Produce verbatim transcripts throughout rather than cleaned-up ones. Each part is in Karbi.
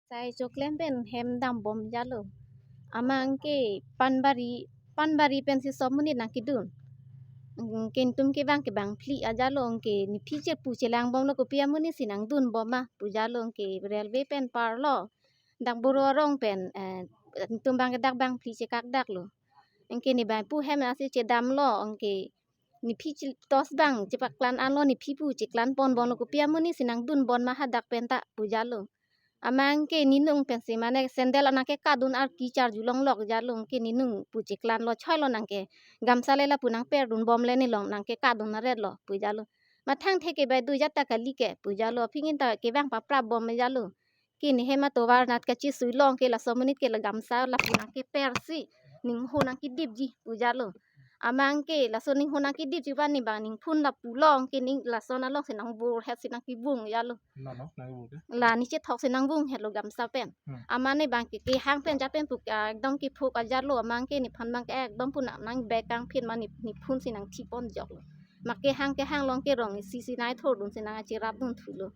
Sai choklem pen hem dambom jalo. Amat ke Panbari, Panbari pensi som monit nangkedun. Anke netum kevang ke bangphli ajalo, anke nephi chepu chelangbomlo, kopi amonit si nangdunbom ma pu jalo, anke railway pen parlo. Dak Boro arong pen, eh, netum abang ke dak bangphli chekak daklo. Anke ne bang pu hem asi chedamlo, anke nephi chi-, tosh abang chepaklang anlo, nephi pu cheklang ponbomlo, kopi amonit si nangdunbom ma hadak pen ta pu jalo. Amat ke ninung pensi mane sandal nangkekadun arki charjulong lok jalo, anke ninung pu cheklanglo, choilo nangke gamsa le lapu nangperdunbom le nelong nangkekadun aretlo pu jalo. Mathang theke bai dujat ta kali ke pu jalo, aphi ingin ta kevang paprapbom jalo. Ke ne hem atovar nat kachisuilong ke laso amonit ke la gamsa lapu nangkepersi ningho nangkedipji pu jalo. Amat ke laso ningho nangkedipji abang ne bang ningphun lapu long ke ning lason alongsi nangvurhetsi nangkevung jalo. Nano, nangvur ke? La ne chethok si nangvunghetlo gamsa pen. Hmm. Amat ne bang ke kehang pen japen pu, ah, ekdom kephuk ajatlo, amat ke nephan abang ke ekdom pu nang, nangbekangphit ma ne, nephun si nangthipon joklo. Ma kehang kehang long ke rong isi si nai thordun si nangkacherapdun thulo.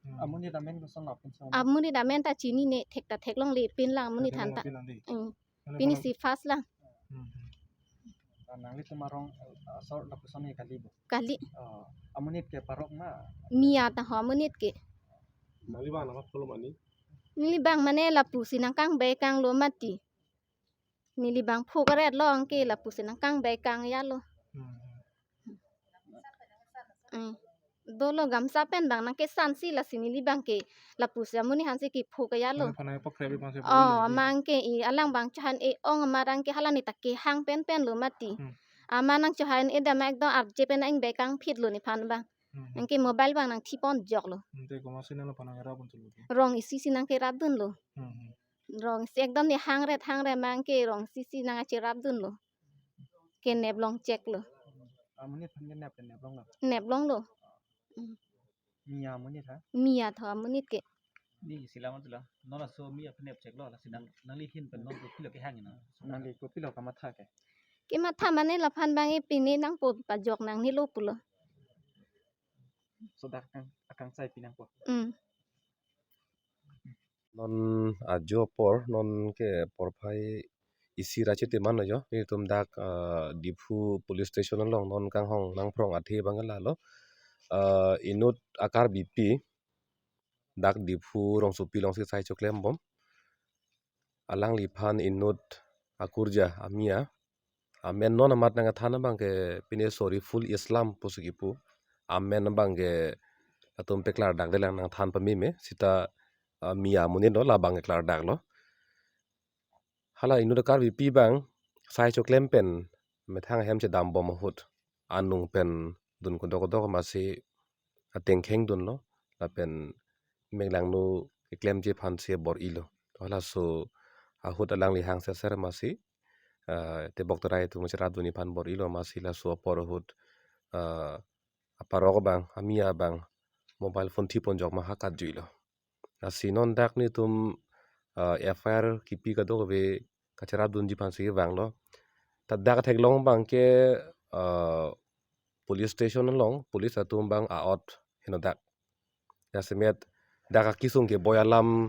Hmm. Amonit amen koson lo pinso? Amonit amen ta chinine, thek ta theklongle pinlang amonit aphan ta. Pin lang di. Hmm. Pini si first lang. Hmm. Ah, nanglitum arong, ah, asor lapuson ke kali bo? Kali. Ah, amonit ke parok ma? Miya ta ho amonit ke. Nangli abang nangkapolom ani? Neli abang mane lapusi nangkangbekanglo mati. Neli abang phuk aretlo, anke lapusi nangkangbekang jalo. Hmm. Eh. Dolo gamsa pen abang nangkesansi, lasi neli abang ke lapusi amonit aphansi kephuk jalo. Mane aphan nangpakrep abang si. Oh, bor-i lagi. Amat ke i alang abang chohan e-ong amat, anke hala ne ta kehang penpenlo mati. Hmm. Amat nangchohan e dam ekdom arje pen nang-ingbekangphitlo nephan abang. Hmm. Anke mobile abang nangthipon joklo. Hmm, te komatsi nangphan nangkerapdun thulo ke? Rong isi si nangkerapdunlo. Hmm, hmm. Rong isi ekdom ne hangret hangret amat ke rong isi si nangkacherapdunlo. Ke neplong cheklo. Amonit aphan ke nep, neplonglo? Neplonglo. Hmm. Miya amonit ha? Miya tho amonit ke. Ne isi lam atulo. Non laso miya aphan nep cheklo, lasi nang, nangli ahin pen non kopilo kehang ina? Nangli kopilo kamatha ke? Kematha mane laphan abang e pine nangpo, pajok nangnelo pulo. So dak akang, akang sai pinangpo. Hmm. Non ajo apor, non ke porphai isi ra chitiman lo jo. Netum dak, ah, Diphu police station along non kanghon nangphrong athe abang lalo. Ah, inut a-Karbipi dak Diphu rongsopi alongsi sai choklembom. Alangliphan inut akurja amiya. Amen non amat nangkethan abang ke pine Soriful Islam pusi kipu. Amen abang ke latum paklardakdelang, nangthan pameme, seta, ah, miya amonit lo, labang ke klardaklo. Hala inut a-Karbipi abang sai choklem pen methang ahem chedambom ahut anung pen dun kodok kodok amatsi atengkheng dunlo, lapen meklangno keklemji aphansi bor-ilo. To halaso ahut alangli hang serser amatsi, ah, tebok terai atum cherapdunji aphan bor-ilo amatsi laso apor ahut, ah, aparok abang, amiya abang mobile phone thipon jok ma ha katjuilo. Lasi non dak netum, ah, F I R kipi kadokave kacherapdunji aphansi vanglo. Ta dak theklong abang ke, ah, police station along police atum abang a-ot heno dak. Jasemet dak akesung keboi alam,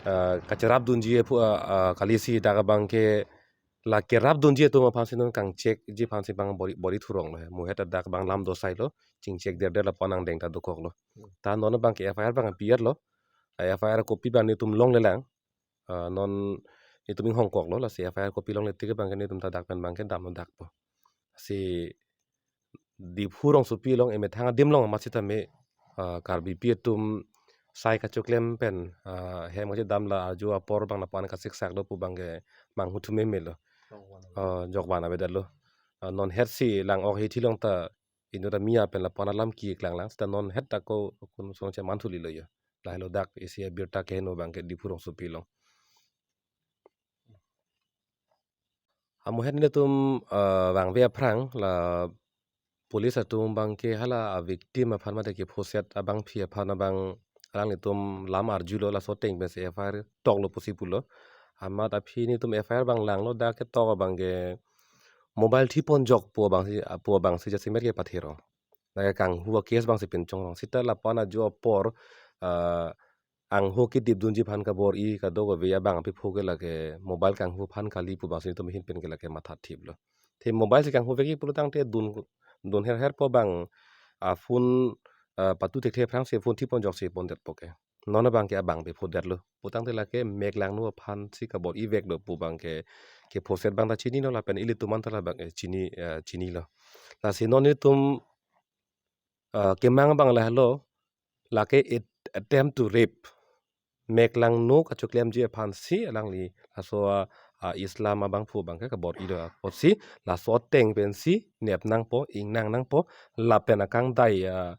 ah, kacherapdunji aphu, ah, ah, kalisi dak abang ke la kerapdunji atum aphansi non kangchekji aphansi abang bor-i, bor-i thuronglo he. Muhet dak abang lam dosailo, chingchek derder lapu-an angdeng ta dokoklo. Hmm. Ta non abang ke F I R abang pi-etlo. A F I R kopi abang netum longlelang. Ah, non netum inghongkoklo, lasi F I R kopi longle tik abang ke netum ta dak pen abang ke damlo dakpo. Si Diphu rongsopi along emethang adim along amat sitame, ah, Karbipi atum sai kachoklem pen, ah, hem kachedam la ajo apor abang lapu-an kasiksak do pu abang ke manghu thu memelo. Ah, jokvan avedetlo. Ah, non hetsi lang-ok hithi along ta inut amiya pen lapu-an alam keklang lang, seta non het ako kun song cheman thulilo jo. Lahelo dak isi abirta keheno abang ke Diphu rongsopi along. Amuhet netum, eh, vangve aphrang la police atum abang ke hala a-victim aphan mate kephoset abangpi aphan abang alanglitum lam arjulo, laso ateng pensi F I R toklo pusi pulo. Amat aphi netum F I R abang langlo, dak ketok abang ke mobile thipon jok pu abangsi, pu abangsi jasemet ke patherong. Lake kanghu a-case abangsi pinchongrong. Seta lapu-an ajo apor, eh, angho kedip dunji aphan kabor-i kadokave abang apiphu ke lake mobile kanghu aphan kali pu abangsi nelitum ahin pen ke lake mathathiplo. Te mobile si kanghu vekji pulo tangte dun, dun her her po abang, ah, phone, ah, patu thekthe aphrangsi phone thipon ajoksi pondetpo ke. Non abang ke abang apiphu detlo. Pu tangte lake mek langno aphansi kabor-i veklo pu abang ke, kephoset abang ta chinilo lapen ilitum an ta labang, eh, chini, eh, chinilo. Lasi non nelitum, ah, kemang abang lahelo, lake it-, attempt to rape. Mek langno kachoklemji aphansi alangli laso, ah, ah, Islam abangphu abang ke kabor-ilo apotsi laso ateng pensi nep nangpo, ingnang nangpo, lapen akangdai, ah,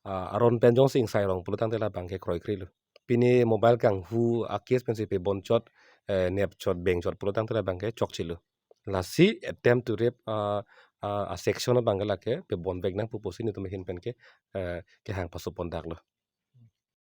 ah, aron pen jongsi ingsai rong pulo tangte labang ke kroikrelo. Pini mobile kanghu a-case pensi pebonchot, eh, nepchot bengchot pulo tangte labang ke chokchelo. Lasi attempt to rape, ah, ah, a-section abang ke lake pebon vek nangpo pusi nelitum ahin pen ke, eh, kehang paso pondaklo.